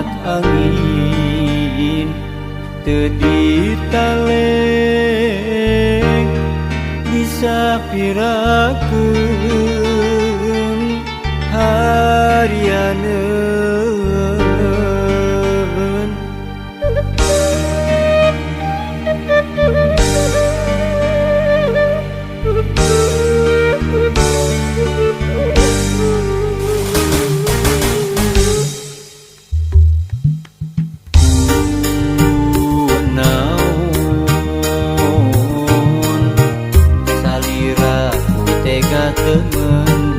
Tolak angin teu ditaleng disapirakeun harianeun. Temen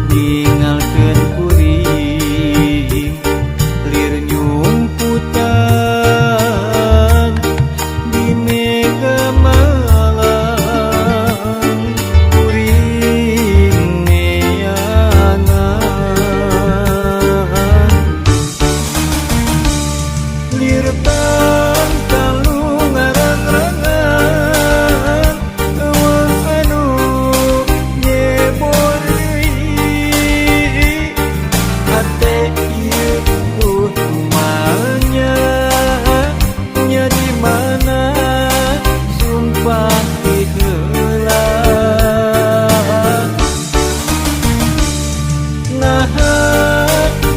ningalkeun kuring lir nyumputan di mega malam kuring neangan lir tangkalu ngarang-rangan eueuh anu nyebor deui hate ieu duh kumanya nya di mana sumpah ti heula naha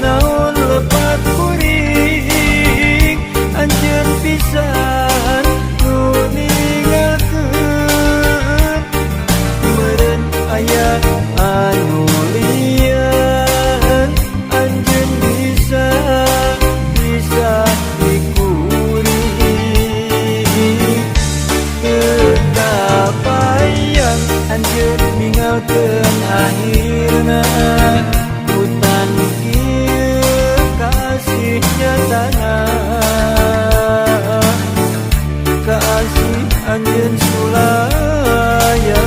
naon lepat kuring anjeun pisan nu ninggalkeun meureun aya anu lian anjeun bisa bisa dikuring teu kabayang anjeun ninggalkeun akhirna hutan ieu kasih nyatana kasih anjeun sulaya.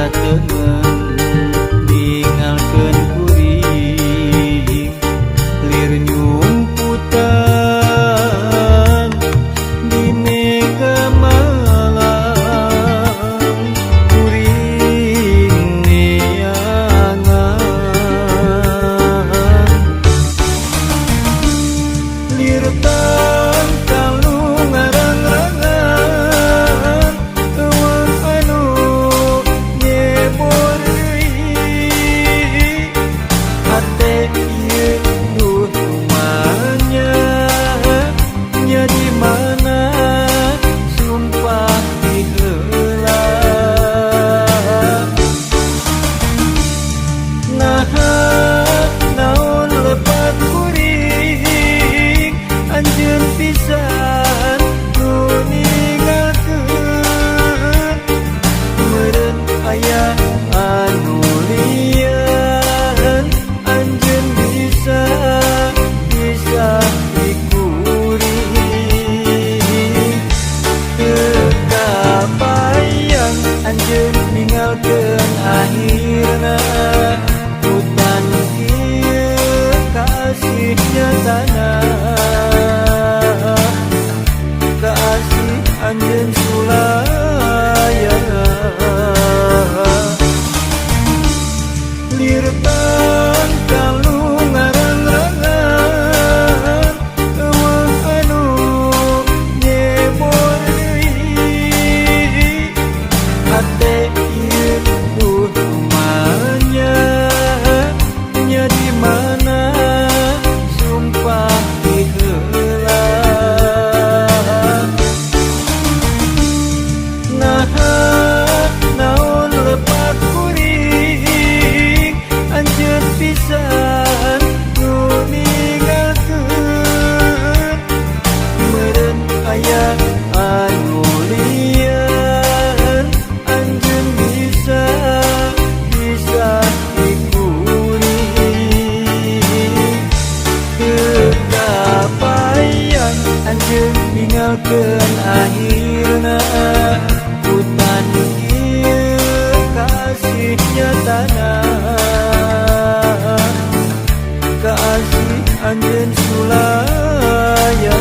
Temen ningalkeun kuring lir nyumputan di mega malam kuring neangan lir tangkalu ngarang-rangan eueuh anu nyebor deui hate ieu duh kumanya nya di mana sumpah ti heula naha naon lepat kuring anjeun pisan nu ninggalkeun meureun aya anu lian anjeun bisa bisa dikuring teu kabayang anjeun ninggalkeun akhirna hutan ieu kasih nyatana kasih anjeun sulaya lir tangkalu ngarang-rangan eueuh anu nyebor deui hate ieu duh kumanya nya di mana. caritana kaasih anjeun sulaya.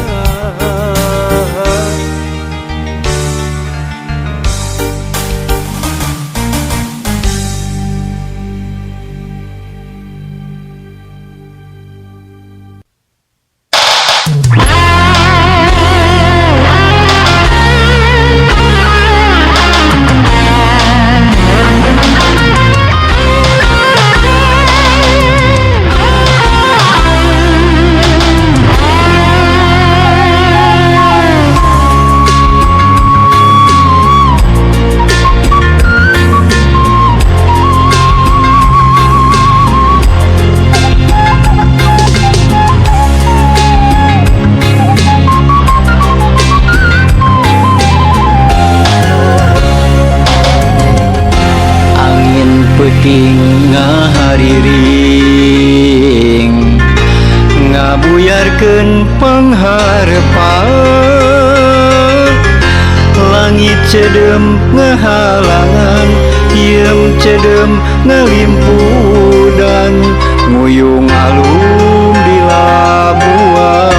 Peuting ngahariring ngabuyarkeun pangharepan langit cedem ngahalangan hieum cedem ngalimpudan nguyung alum di Labuan.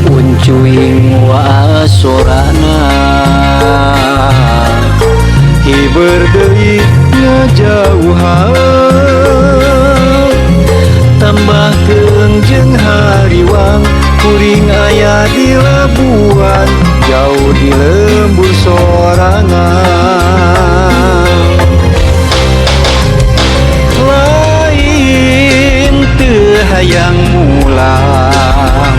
Uncuing wasorana hiber deui ngajauhan tambah keung jeung hariwang kuring aya di Labuan jauh di lembur sorangan lain teu hayang mulang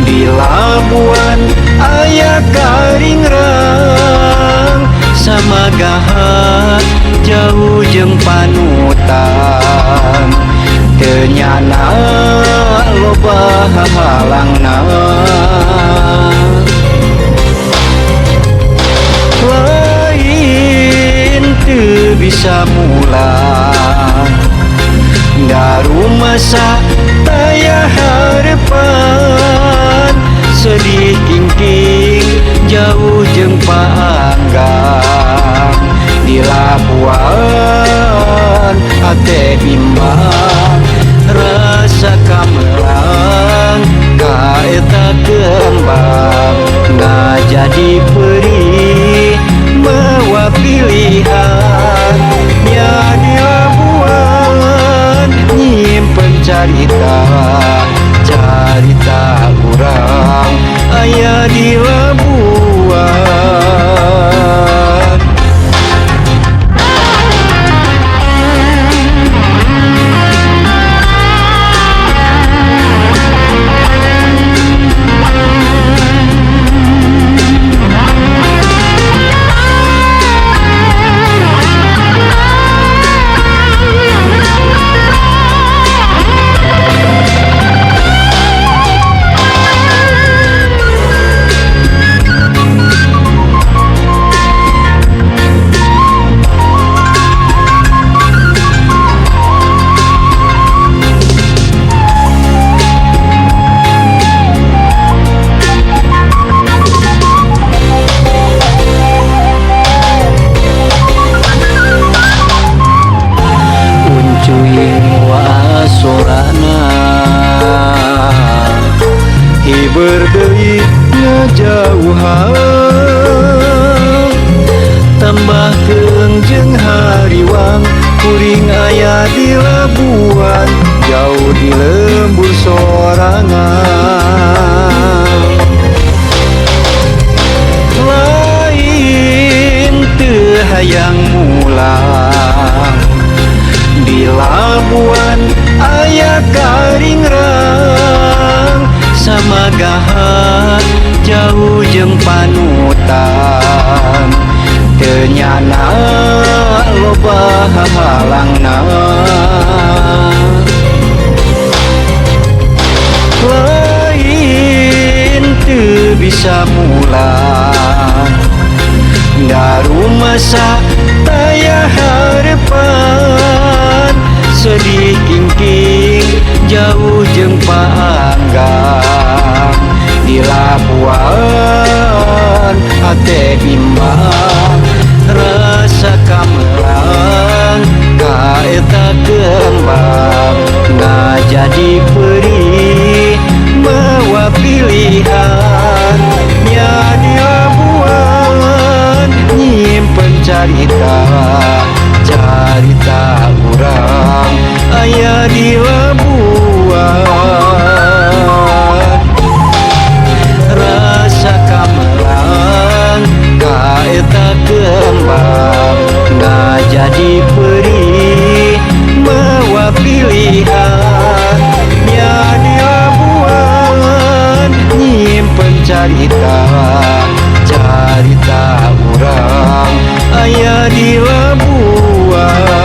di Labuan aya karingrang samagahan jauh jeung panutan teu nyana loba hahalangna lain teu bisa mulang darumasa taya harepan sedih kingking jauh jeung paanggang di Labuan hate bimbang rasa kamelang ka eta kembang ngajadi perih mawa pilihan nya di Labuan nyimpen carita carita urang aya di Labuan. Uncuing wasorana hiber deui ngajauhan tambah keung jeung hariwang kuring aya di Labuan jauh di lembur sorangan lain teu hayang mulang di Labuan aya karingrang samagahan jauh jeung panutan teu nyana loba hahalangna lain teu bisa mulang darumasa taya harepan sedih kingking Jauh jeung paanggang di Labuan hate bimbang rasa kamelang ka eta kembang ngajadi perih mawa pilihan nya di Labuan nyimpen carita carita urang aya di Labuan rasa kamelang ka eta kembang ngajadi perih mawa pilihan nya di Labuan nyimpen carita carita urang aya di Labuan.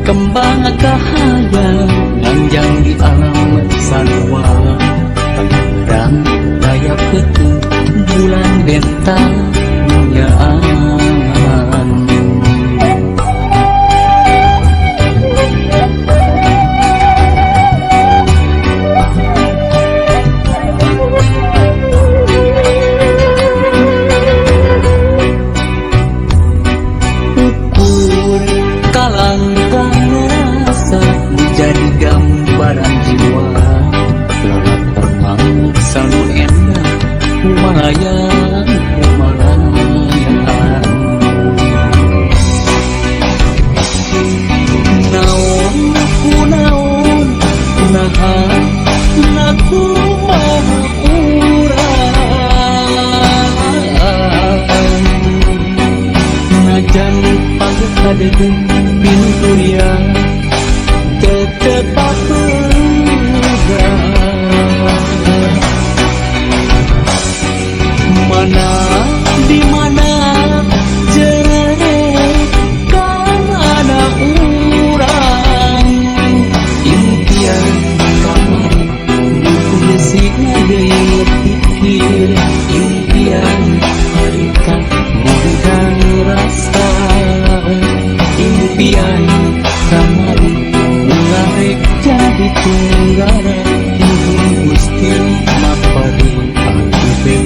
Kembang kahayang nganjang di alam sarua. Terang daya peuteung bulan bentang nyaan. Ukur kalangkang rasa jadi gambaran jiwa. Lalakon mangsa nu endah kumalayang kumalayan. Naon kunaon naha nakumaha urang najan pagkadedeung pinturia tetep papegang. Mana di mana jere kan ada urang impian kamari ditulis deui pikir impian harita ngundang rasa impian kamari ulah rek jadi tunggara nuhun Gusti mapari aku pepe.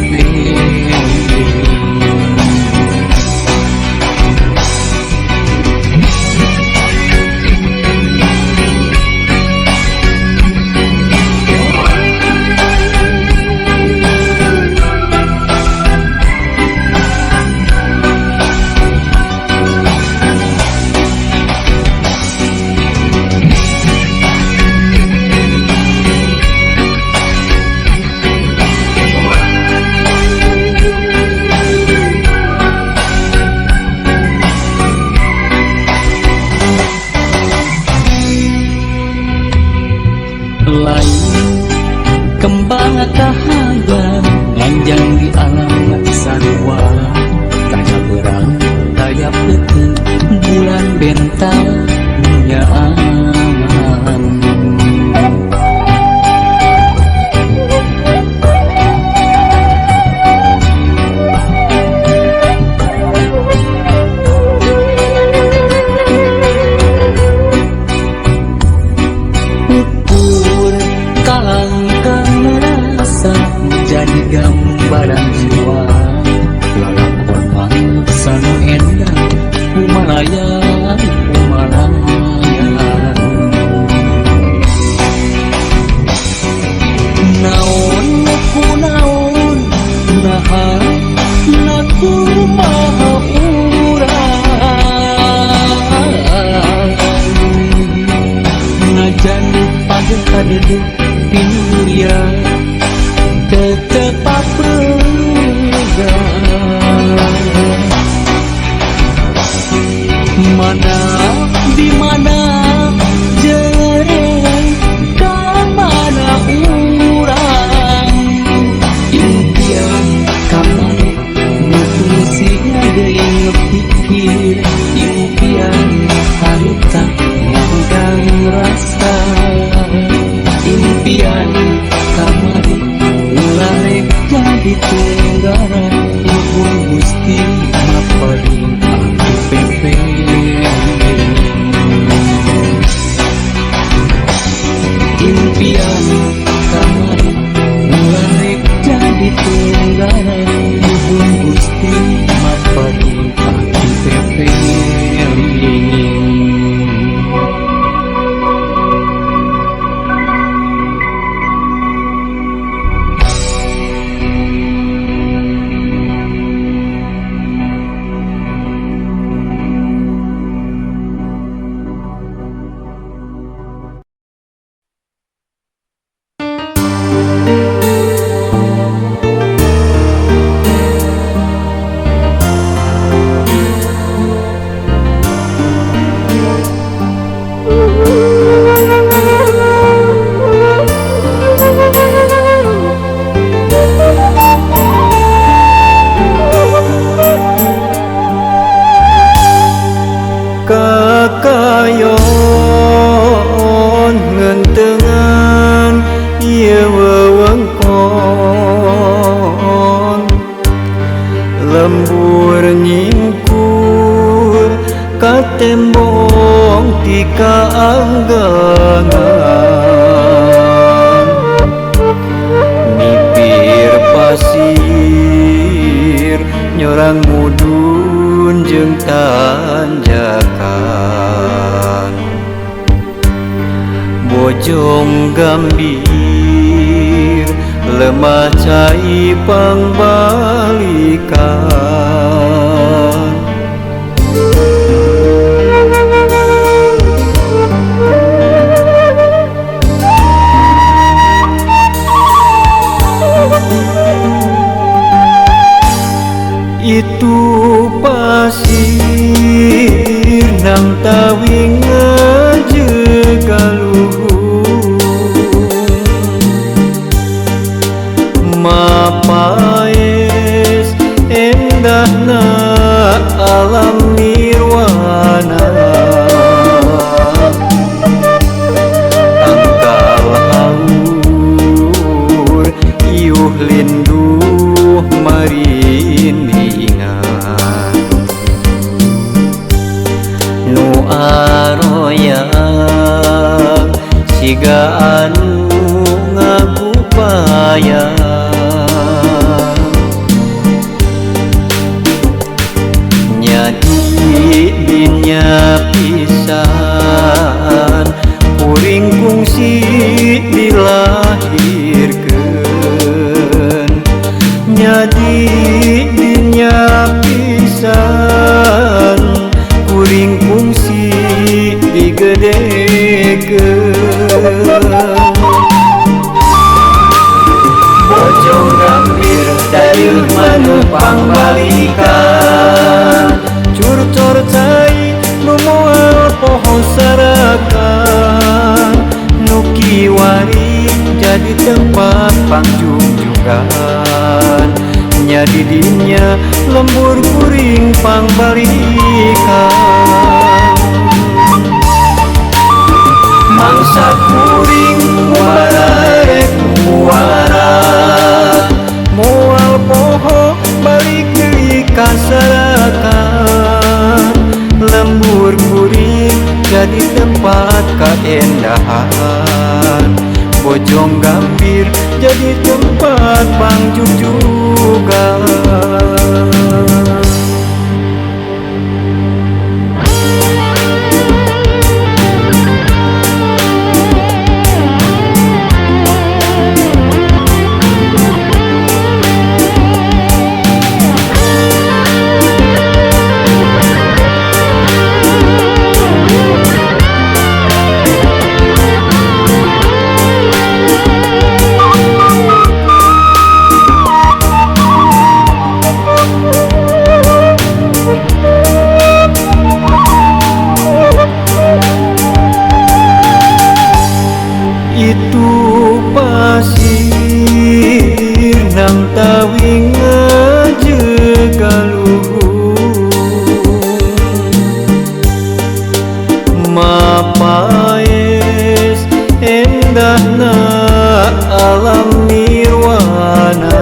Lain kembang kahayang nganjang di alam sarua. Daya berang daya peuteung bulan bentang nyaan. Ukur kalangkang rasa jadi gambaran jiwa. Lalakon mangsa nu endah kumalayang kumalayan. Naon kunaon naha nakumaha urang najan pagkadedeung pinuria tetep papegang. Mana di mana jere ka mana urang impian kamari nu fungsinya deui pikir impian harita ngundang rasa. kaanggangan nipir pasir nyorang mudun jeung tanjakan Bojong Gambir lemah cai pangbalikan. Itu pasir nang tawing ngajegaluhung mapaes endahna alam nirwana tangkal haur iuh linduh mariningan nu aroyang siga anu ngagupayang nyadi dinya pisan kuring kungsi dilahirkeun nyadi dinya pisan kuring kungsi digedekeun. Bojong Gambir dayeuh maneuh pangbalikan curcor cai nu moal poho sarakan nu kiwari jadi tempat pangjungjugan nyadi dinya lembur kuring pangbalikan mangsa kuring muara rek muara moal poho balik deui ka sarakan lembur kuring jadi tempat kaendahan Bojong Gambir jadi tempat pangjungjugan. Itu pasir nang tawing ngajegaluhung mapaes endahna alam nirwana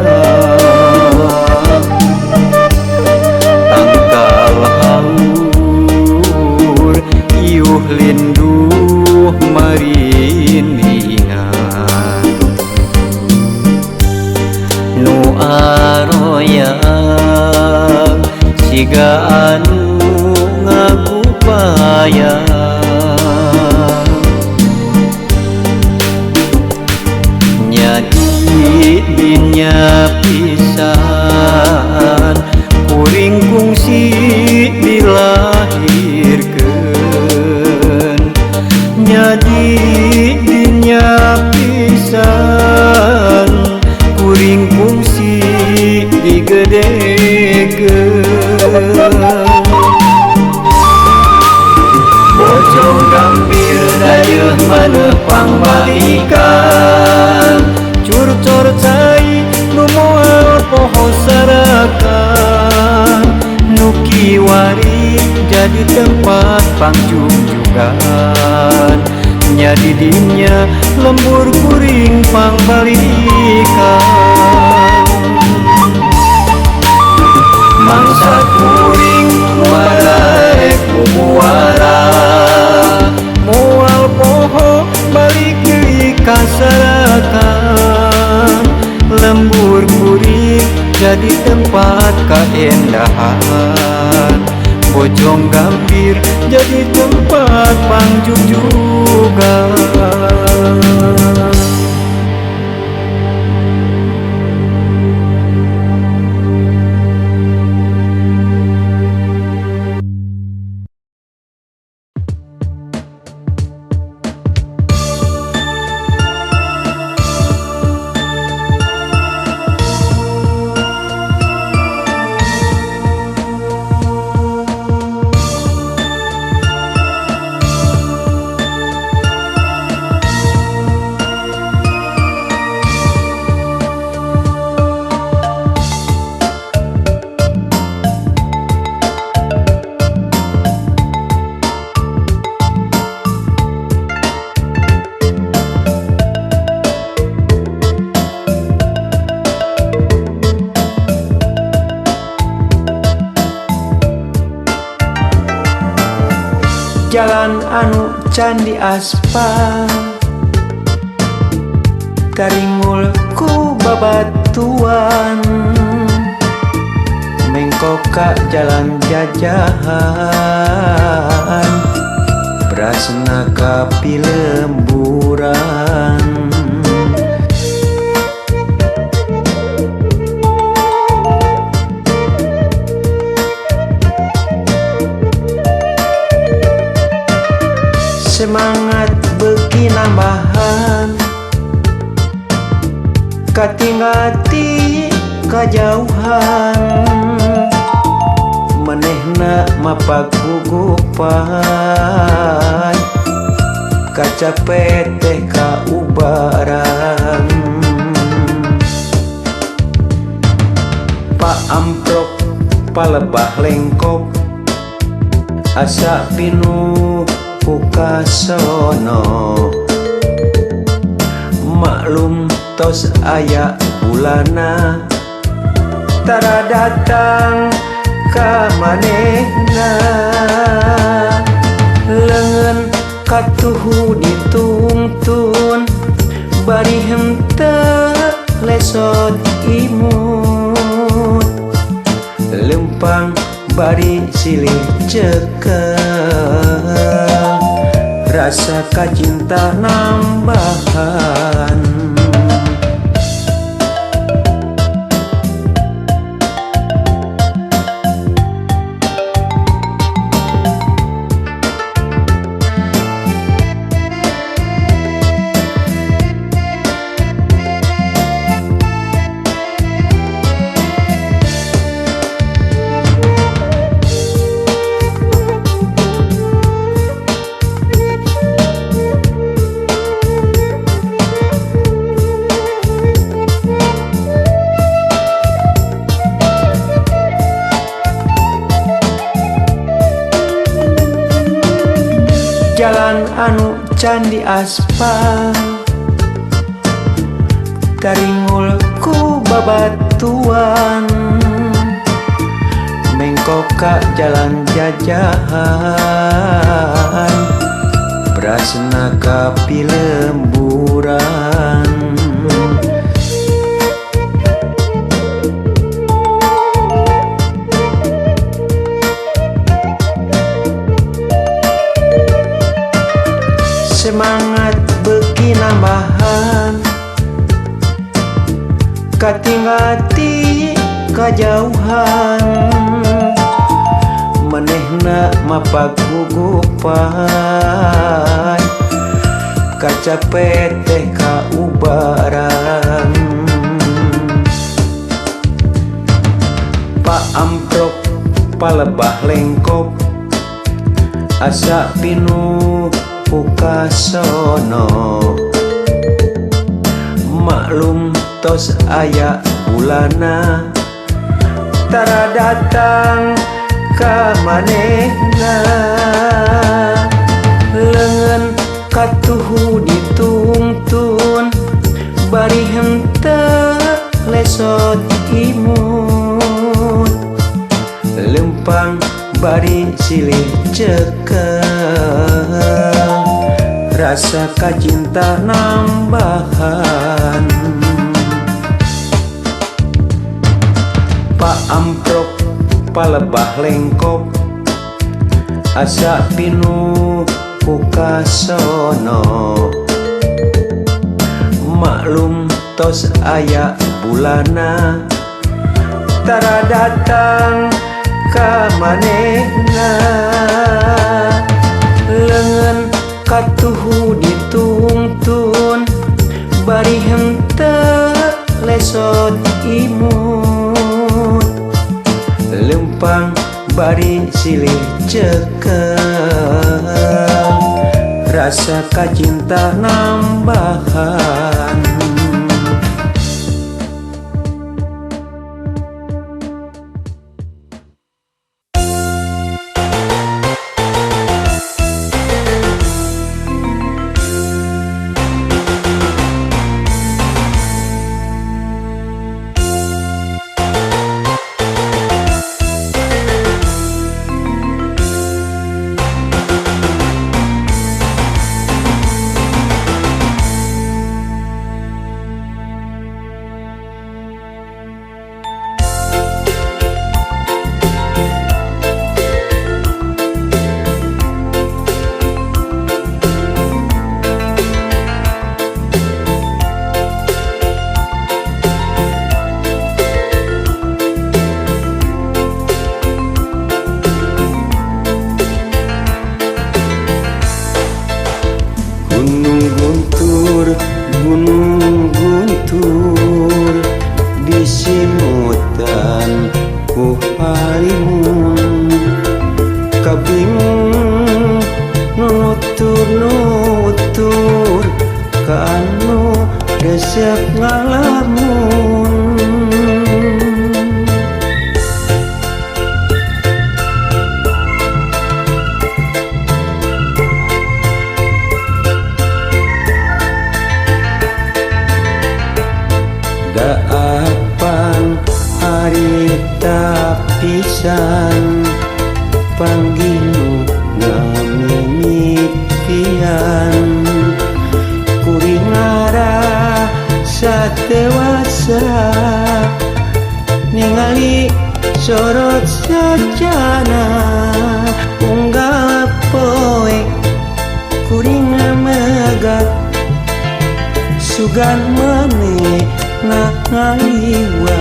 tangkal haur iuh linduh mariningan nu aroyang siga anu ngagupayang nyadi dinya pisan kuring kungsi dilahirkeun nyadi dinya pisan kuring kungsi digedekeun. Bojong Gambir dayeuh maneuh pangbalikan curcor cai nu moal poho sarakan nu kiwari jadi tempat pangjungjugan nyadi dinya lembur kuring pangbalikan mangsa kuring muara rek muara kaindahan. Bojong Gambir jadi tempat pangjugjugan. Jalan anu candi aspal taringul ku babatuan, mengkok ka jalan jajahan, brasna ka pilemburan. Semangat beuki nambahan, katinggal ti kajauhan, manehna mapak gugupan, kacape teh kaubaran. Pak amprok palebah lengkop, asa pinuh ku kasono, maklum tos aya bulana, tara datang ka manehna. Leungeun katuhu ditungtun, bari henteu lesot imut, lempang bari silih cekel, rasa kacinta nambahan. Jalan anu candi aspal taringul ku babatuan, mengkok ka jalan jajahan, brasna ka pilemburan. Semangat beuki nambahan, katinggal ti kajauhan, manehna mapak gugupan, kacape teh kaubaran. Pak amprok palebah lengkop, asa pinuh ku kasono, maklum tos aya bulana, tara datang ka manehna. Leungeun katuhu ditungtun, bari henteu lesot imut, lempang bari silih cekel, rasa kacinta nambahan. Pak amprok Palebah lengkop asa pinuh ku kasono. Maklum tos aya bulana, tara datang ka manehna. Leungeun katuhu ditungtun, bari henteu lesot imut. Lempang bari silih cekel, rasa kacinta nambahan. Gunung Guntur, Gunung Guntur, disimutan ku halimun. Kabingung nutur-nutur ka anu resep ngalamun. Daapan harita pisan panggih ngamimitian, kuring ngarasa dewasa ningali sorot sajana. Unggal poe kuring ngamegat sugan maneh ngaliwat.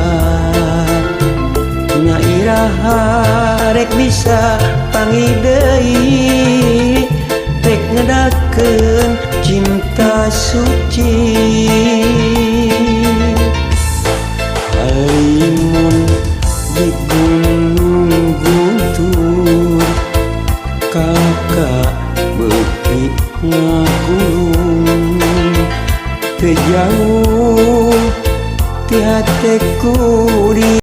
Nya iraha rek bisa panggih deui, rek ngedakeun cinta suci. Halimun di Gunung Guntur, kalaka beuki ngakulung. Teu jauh ti hate kuring.